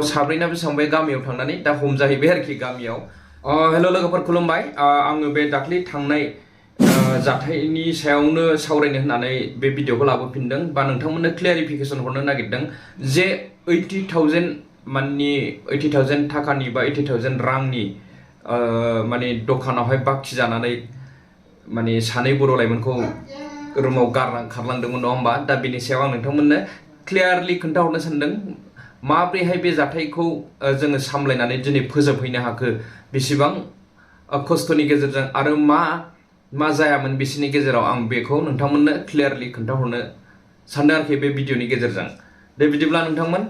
साब्रैना बेसेबांबा गामियाव थांनानै दा हमजाहैबाय आरोखि गामियाव। हेल' लोगोफोर खुलुमबाय। आङो बे दाख्लि थांनाय जाथायनि सायावनो सावरायनो होननानै बे भिडिअखौ लाबोफिनदों बा नोंथांमोननो क्लियारिफिकेसन हरनो नागिरदों जे 80,000 माननि 80,000 थाखानि बा 80,000 रांनि माने दखानावहाय बाखि जानानै माने सानै बर' लाइमोनखौ रुमाव खारलांदोंमोन नङा होमबा। दा बेनि सायाव आं नोंथांमोननो क्लियारलि खोन्थाहरनो सानदों माब्रैहाय बे जाथायखौ जोङो सामलायनानै दिनै फोजोबहैनो हाखो, बेसेबां खस्थ'नि गेजेरजों आरो मा जायामोन बिसोरनि गेजेराव, आं बेखौ नोंथांमोननो क्लियारलि खोन्थाहरनो सानदों आरोखि बे भिडिअनि गेजेरजों। दे बिदिब्ला नोंथांमोन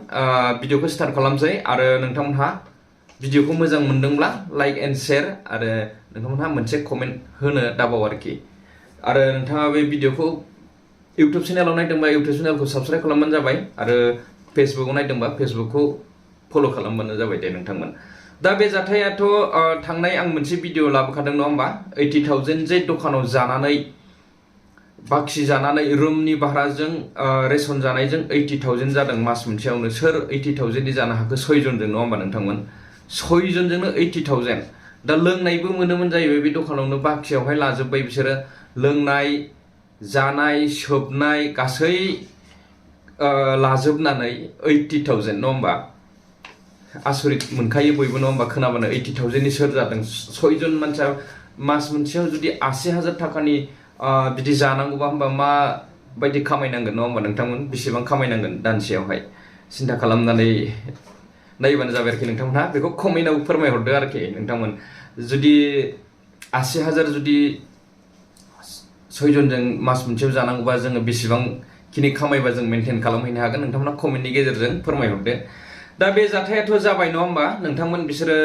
भिडिअखौ स्टार्ट खालामसै आरो नोंथांमोनहा भिडिअखौ मोजां मोनदोंब्ला लाइक एन्ड शेयार आरो नोंथांमोनहा मोनसे कमेन्ट होनो दाबाव आरोखि। आरो नोंथाङा बे भिडिअखौ इउटुब चेनेलाव नायदोंबा इउटुब चेनेलखौ साबस्क्राइब खालामबानो जाबाय आरो फेसबुकआव नायदोंबा फेसबुकखौ फल' खालामबानो जाबाय दे नोंथांमोन। दा बे जाथायाथ' थांनाय आं मोनसे भिडिअ लाबोखादों नङा होमबा। 80,000 जे दखानाव जानानै बाखि जानानै रुमनि भाराजों रेसन जानायजों 80,000 जादों मास मोनसेयावनो। सोर 80,000नि जानो हाखो? 6 जनजों नङा होमबा नोंथांमोन। 6 जनजोंनो 80,000। दा लोंनायबो मोनोमोन जाहैबाय बे दखानावनो, बाखियावहाय लाजोब्बाय बिसोरो। लोंनाय जानाय सोबनाय गासै लाजोबनानै 80,000 नङा होमबा। आसरित मोनखायो बयबो नङा होमबा खोनाबानो 80,000नि सोर जादों। 6 जन मानसिया मास मोनसेयाव जुदि 80,000 थाखानि बिदि जानांगौबा होमबा माबायदि खामायनांगोन नङा होमबा नोंथांमोन। बेसेबां खामायनांगोन दानसेयावहाय सिन्था खालामनानै नायबानो जाबाय आरोखि नोंथांमोनहा। बेखौ कमेन्टआव फोरमायहरदो आरोखि नोंथांमोन। जुदि 80,000 जुदि 6 जनजों मास मोनसेयाव जानांगौबा जोङो बेसेबांखिनि खामायबा जों मेनटेन खालामहैनो हागोन, नोंथांमोना कमेन्टनि गेजेरजों फोरमायहरदो। दा बे जाथायाथ' जाबाय नङा होमबा नोंथांमोन। बिसोरो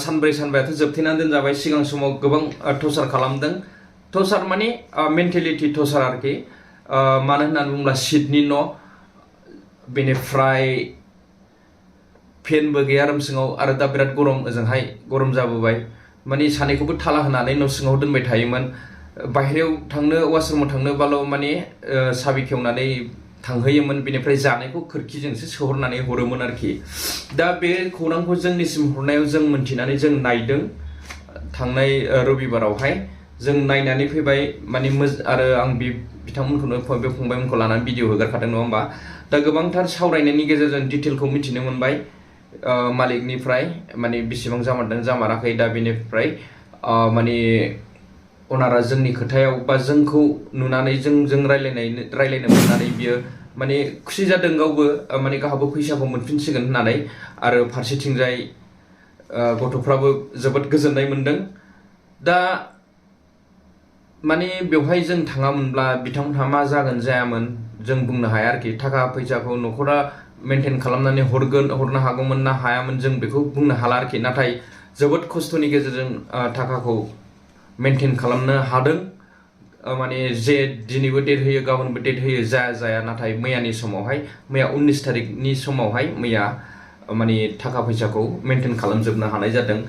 सानब्रैयाथ' जोबथेनानै दोनजाबाय। सिगां समाव गोबां टर्चार खालामदों। टर्चार माने मेन्टेलिटि टर्चार आरोखि। मानो होननानै बुङोब्ला सिटनि न', बेनिफ्राय फेनबो गैया रुम सिङाव, आरो दा बिराद गरम, ओजोंहाय गरम जाबोबाय। माने सानैखौबो थाला होनानै न' सिङाव दोनबाय थायोमोन। बाहेरायाव थांनो वाशरुमाव थांनोबाल' माने साबि खेवनानै थांहोयोमोन, बेनिफ्राय जानायखौ खोरखिजोंसो सोहरनानै हरोमोन आरोखि। दा बे खौरांखौ जोंनिसिम हरनायाव जों मोन्थिनानै जों नायदों थांनाय रबिबारावहाय। जों नायनानै फैबाय माने आरो आं बिथांमोनखौनो बे फंबायमोनखौ लानानै भिडिअ होगारखादों नङा होमबा। दा गोबांथार सावरायनायनि गेजेरजों डिटेलखौ मिथिनो मोनबाय मालिकनिफ्राय, माने बेसेबां जामारदों जामाराखै। दा बेनिफ्राय माने अनारा जोंनि खोथायाव बा जोंखौ नुनानै जों रायलायनो मोननानै बियो माने खुसि जादों गावबो, माने गावहाबो फैसाखौ मोनफिनसिगोन होननानै। आरो फारसेथिंजाय गथ'फ्राबो जोबोद गोजोननाय मोनदों। दा माने बेवहाय जों थाङामोनब्ला बिथांमोनहा मा जागोन जायामोन जों बुंनो हाया आरोखि। थाखा फैसाखौ न'खरा मेनटेन खालामनानै हरनो हागौमोन ना हायामोन जों बेखौ बुंनो हाला आरोखि। नाथाय जोबोद खस्थ'नि गेजेरजों थाखाखौ मेनटेन खालामनो हादों। माने जे दिनैबो डेट होयो गाबोनबो डेट होयो जाया। नाथाय मैयानि समावहाय, मैया 19 तारिखनि समावहाय मैया माने थाखा फैसाखौ मेनटेन खालामजोबनो हानाय जादों।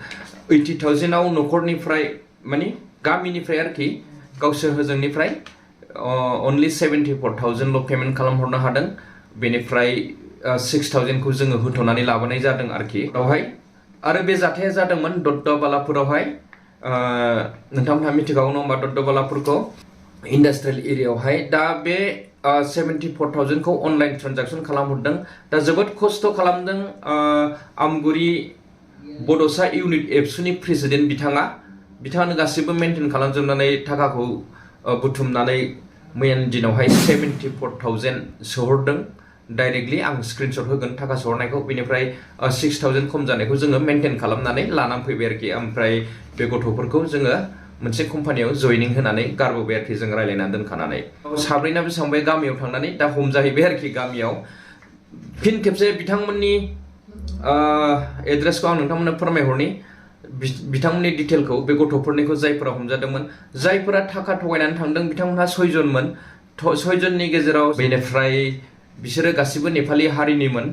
80,000आव न'खरनिफ्राय माने गामिनिफ्राय आरोखि, गावसोर होजोंनिफ्राय अनलि 74,000ल' पेमेन्ट खालामहरनो हादों। बेनिफ्राय 6,000खौ जोङो होथ'नानै लाबोनाय जादों आरोखि बेवहाय। आरो बे जाथाया जादोंमोन दद्दाबालापुरावहाय। नोंथांमोनहा मिथिखागौ नङा होमबा दद्दाबालापुरखौ, इन्डास्ट्रियेल एरियायावहाय। दा बे 74,000खौ अनलाइन ट्रेन्जेक्सन खालामहरदों। दा जोबोद खस्थ' खालामदों आमगुरि बड'सा इउनिट एबसुनि प्रेसिडेन्ट बिथाङानो गासिबो मेनटेन खालामजोबनानै थाखाखौ बुथुमनानै मैयानि दिनावहाय 74,000 सोहरदों डाइरेक्टलि। आं स्क्रिनशट होगोन थाखा सोहरनायखौ। बेनिफ्राय 6,000 खम जानायखौ जोङो मेनटेन खालामनानै लानानै फैबाय आरोखि। ओमफ्राय बे गथ'फोरखौ जोङो मोनसे कम्पानियाव जयनिं होनानै गारबोबाय आरोखि, जों रायलायनानै दोनखानानै। साब्रैना बेसेबांबा गामियाव थांनानै दा हमजाहैबाय आरोखि गामियाव। फिन खेबसे बिथांमोननि एड्रेसखौ आं नोंथांमोननो फोरमायहरनि, बिथांमोननि डिटेलखौ, बे गथ'फोरनिखौ जायफोरा हमजादोंमोन। जायफोरा थाखा थगायनानै थांदों बिथांमोनहा 6 जनमोन। 6 जननि गेजेराव बेनिफ्राय बिसोरो गासिबो नेपालि हारिनिमोन।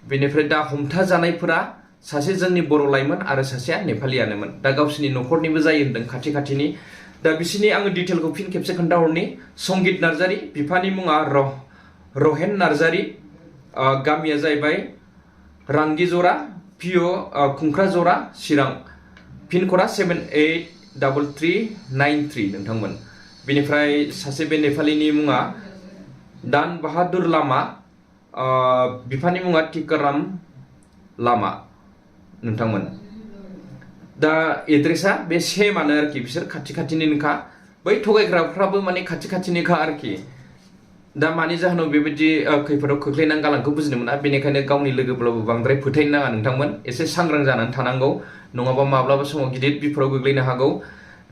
बेनिफ्राय दा हमथाजानायफोरा सासे जोंनि बर' लाइमोन आरो सासेया नेपालियानोमोन। दा गावसिनि न'खरनिबो जायो होनदों, खाथिनि। दा बिसोरनि आङो डिटेलखौ फिन खेबसे खोन्थाहरनि। संगित नार्जारी, बिफानि मुङा रहेन नार्जारी, गामिया जाहैबाय रांगिजरा पिअ खुंख्राजरा चिरां पिनक'डा 783393 नोंथांमोन। बेनिफ्राय सासे बे नेपालिनि मुङा दान बाहादुर लामा, बिफानि मुङा टिकाराम लामा नोंथांमोन। दा एड्रेसा बे सेमानो आरोखि, बिसोर खाथि खाथिनिनोखा, बै थगायग्राफ्राबो माने खाथि खाथिनिखा आरोखि। दा मानि जाहोनाव बेबायदि खैफोदाव खोख्लैनानै गालांखौ बुजिनो मोना, बेनिखायनो गावनि लोगोब्लाबो बांद्राय फोथायनो नाङा नोंथांमोन, एसे सांग्रां जानानै थानांगौ, नङाबा माब्लाबा समाव गिदिर बिपदआव गोग्लैनो हागौ।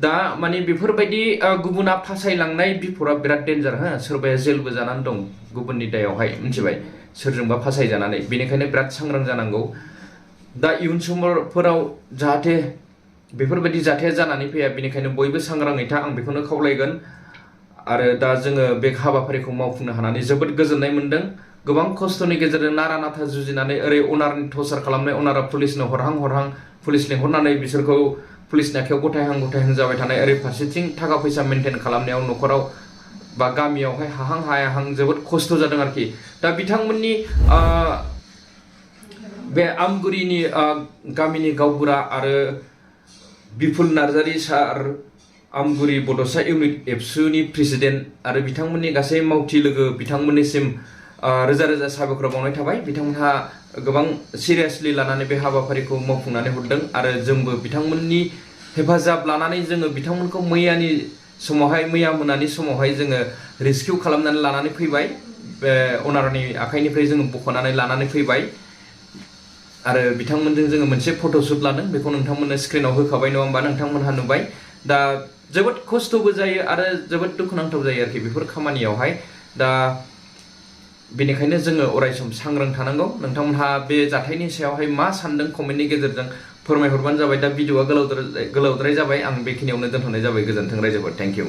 दा माने बेफोरबायदि गुबुना फासायलांनाय बिपदआ बिराद डेन्जार, हो, सोरबाया जेलबो जानानै दं गुबुननि दायावहाय, मिथिबाय, सोरजोंबा फासायजानानै, बेनिखायनो बिराद सांग्रां जानांगौ। दा इयुन समफोराव जाहाथे बेफोरबायदि जाथाया जानानै फैया, बेनिखायनो बयबो सांग्राङै था, आं बेखौनो खावलायगोन। आरो दा जोङो बे हाबाफारिखौ मावफुंनो हानानै जोबोद गोजोननाय मोनदों। गोबां खस्थ'नि गेजेरजों नारा नाथा जुजिनानै ओरै अनारनि टर्चार खालामनाय, अनारा पुलिसनो हरहां पुलिस लेंहरनानै बिसोरखौ पुलिसनि आखायाव गथायहां जाबाय थानाय, ओरै फारसेथिं थाखा फैसा मेनटेन खालामनायाव न'खराव बा गामियावहाय हाहां हायाहां जोबोद खस्थ' जादों आरोखि। दा बिथांमोननि बे आमगुरिनि गामिनि गावबुरा आरो बिपुल नार्जारी सार, आमगुरि बड'सा इउनिट एबसुनि प्रेसिडेन्ट आरो बिथांमोननि गासै मावथि लोगो, बिथांमोननिसिम रोजा रोजा साबायखर बावनाय थाबाय। बिथांमोनहा गोबां सिरियासलि लानानै बे हाबाफारिखौ मावफुंनानै हरदों आरो जोंबो बिथांमोननि हेफाजाब लानानै जोङो बिथांमोनखौ मैया मोनानि समावहाय जोङो रेस्किउ खालामनानै लानानै फैबाय, बे अनारनि आखाइनिफ्राय जोङो बख'नानै लानानै फैबाय आरो बिथांमोनजों जोङो मोनसे फट'शुट लादों, बेखौ नोंथांमोननो स्क्रिनाव होखाबाय नङा होमबा, नोंथांमोनहा नुबाय। दा जोबोद खस्थ'बो जायो आरो जोबोद दुखुनांथाव जायो आरोखि बेफोर खामानियावहाय। दा बेनिखायनो जोङो अरायसम सांग्रां थानांगौ। नोंथांमोनहा बे जाथायनि सायावहाय मा सानदों कमेन्टनि गेजेरजों फोरमायहरबानो जाबाय। दा भिडिअआ गोलावद्राय जाबाय, आं बेखिनियावनो दोनथ'नाय जाबाय। गोजोन्थों रायजोफोर, थेंक इउ।